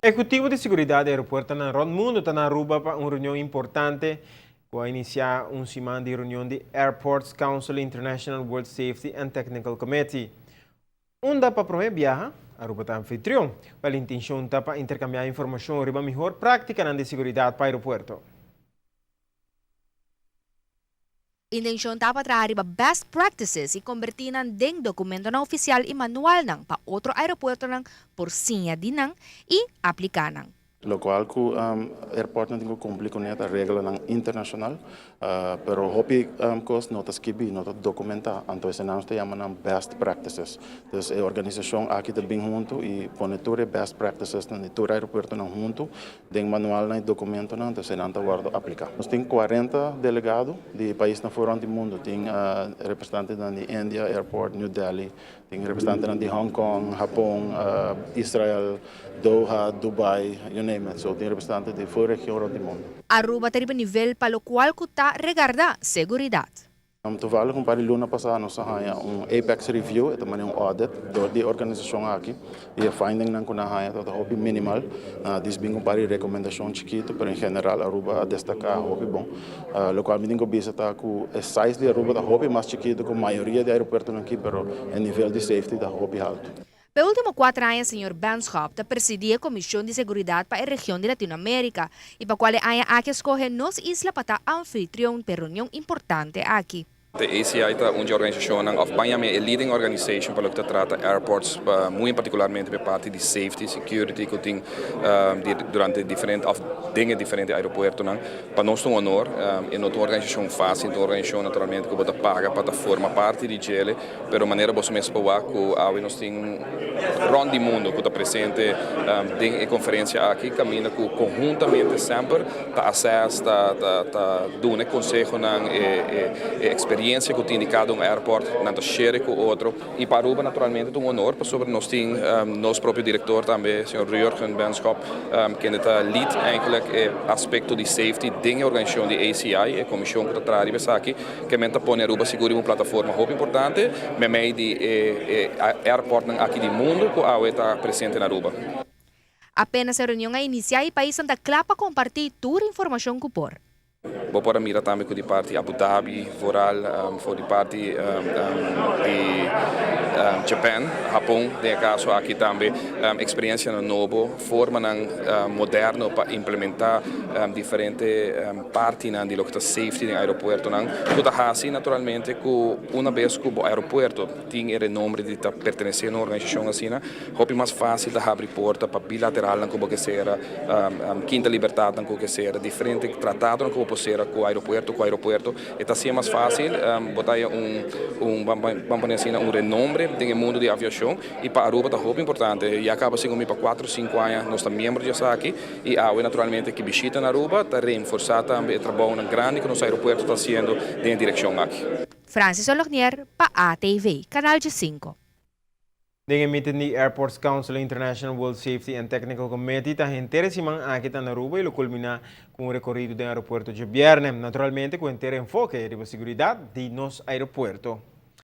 Ehecutivo di seguridad di aeropuertonan rond mundo ta na Aruba pa un reunion importante cu a inicia un siman di reunion di Airports Council International World Safety and Technical Committee. Unda pa prome biaha Aruba ta anfitrion. Wel intencion ta pa intercambia informacion riba mihor practicanan di seguridad pa aeropuerto. Intencion ta pa traha riba best practices y converti nan den documentonan oficial y manualnan pa otro aeropuertonan por siña di nan y aplica nan. Locual cu airportnan tin cu cumpli cu net reglanan internacional, pero hopi cos no ta skibi, no ta documenta, anto esei nan ta yama nan best practices. Dus e organisacion aki ta bin hunto y pone tur e best practices nan di tur aeropuertonan hunto den manualnan y documentonan, anto esei nan ta wordo aplica. Nos tin 40 delegado di paisnan for rond di mundo, tin representantenan di India Airport, New Delhi, tin representantenan di Hong Kong, Japon, Israel, Doha, Dubai, you name it. So tin representante di full region rond di mundo. Aruba ta riba nivel pa locual cu ta regarda seguridad. Toevallig un par di luna pasa nos a haya un Apex review, e tambe un audit door di organisacion aki, y e finding nan cu nan a haya ta hopi minimal. Djis bin un par di recomendacion chikito, pero en general Aruba a destaca hopi bon. Locual mi tin cu bisa ta cu e size di Aruba ta hopi mas chikito cu mayoria di aeropuertonan aki, pero e nivel di safety ta hopi halto. Pa ultimo 4 aña, señor Benschop ta presidi e Comision di Seguridad pa e region di Latinoamérica y pa cual aña aki a scoge nos isla pa ta anfitrion pa e reunion importante aki. E ACI ta un organisacion, of ban yama e leading organization pa loke ta trata airports, muy particularmente pa parti di safety, security, cu tin durante diferente, of den diferente aeropuertonan. Pa nos un honor, e no ta un organisacion facil, un organisacion naturalmente cu bo ta paga pa forma parti di dje, pero manera bo mes por wak cu awe nos tin rond di mundo cu ta presente den e conferencia aki, caminda cu conhuntamente semper ta assess, ta duna consehonan, e experiencia cu tin di cada un airport, nan ta share cu otro. Y pa Aruba naturalmente un honor, pasobra nos tin nos propio director tambe, señor Jurgen Benschop, cu ta lead eigenlijk e aspecto di safety den e organisacion di ACI, e comision cu ta traha esaki, kiermen ta pone Aruba sigur un plataforma hopi importante, meimei di e airport aki di mundo cu awe ta presente na Aruba. Apenas e reunion a inicia e paisnan ta cla pa comparti tur informacion cu por. Bo por mira tambe cu di parti Abu Dhabi, vooral for di parti di Japan, Japon, den caso aki tambe experiencia nobo, forma moderno pa implementa diferente parti di loke ta safety den aeropuertonan. Cu ta hasi naturalmente cu un bes cu e aeropuerto tin e renombre di ta pertenece na un organisacion asina, hopi mas facil ta habri porta pa bilateral cu kier ser, Quinta Libertad cu kier ser, diferente tratado cu por ser cu aeropuerto. E ta asina mas facil, bo ta un, ban pone asina, un renombre den mundo di aviacion y pa Aruba ta hopi importante. Ya caba segun mi pa 4 5 aña nos ta miembro di esaki y awe naturalmente cu bishita na Aruba ta reforsa tambe e trabou grandi cu nos aeropuerto ta haciendo den direccion aki. Francis Olognier pa ATV, Canal 5. Den meeting di Airports Council International World Safety and Technical Committee ta henter siman aki ta na Aruba y lo culmina cu un recorido den aeropuerto diabierna. Naturalmente cu henter enfoke riba seguridad di nos aeropuerto.